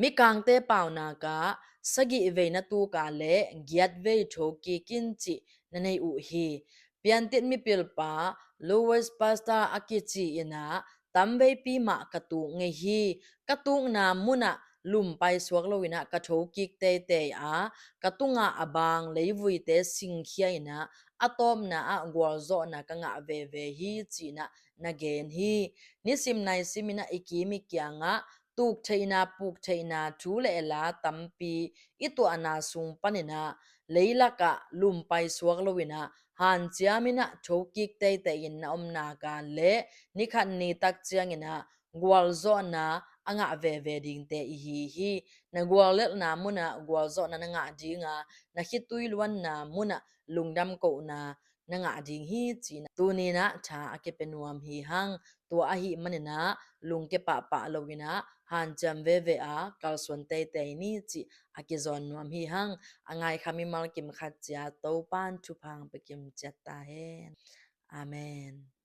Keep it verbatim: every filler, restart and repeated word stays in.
Mikangte paunak ah sagih vei na tuk a leh giat vei thokik in cih na nei uh hi. Piantit mipilpa Louis Pasteur a kici in ah tamveipi mah ka tuk ngei hi. Ka tukna mun ah lum paisuak lo in ah ka thokik teitei a, ka tungah a bang leivuite singkhia in ah a tawpna ah gualzawhna ka ngah veve hi ci-in ah na gen hi. Nisim naisim in ah i kim i kiangah tuk theihna puk theihna thu le la tampi i tuahna sung panin ah leilak ah lum paisuak lo in ah hanciam in ah thokik teitei in na om nak a leh nikhat ni tak ciangin ah gualzawhna a ngah veve dingte i hi hi. Na guallelhna mun ah gualzawhna na ngah ding a, na khitui luanna mun ah lungdam kohna na ngah ding hi ci-in ah tuni in ah tha a kipia nuam hi hang. Tua ahih manin ah lungkia pahpah lo in ah hanciam veve a kalsuan teitei ni cih a kizawn nuam hi hang. A ngaikha mimal kim khat ciat Topa'n thupha hong pia kim ciat ta hen. Amen.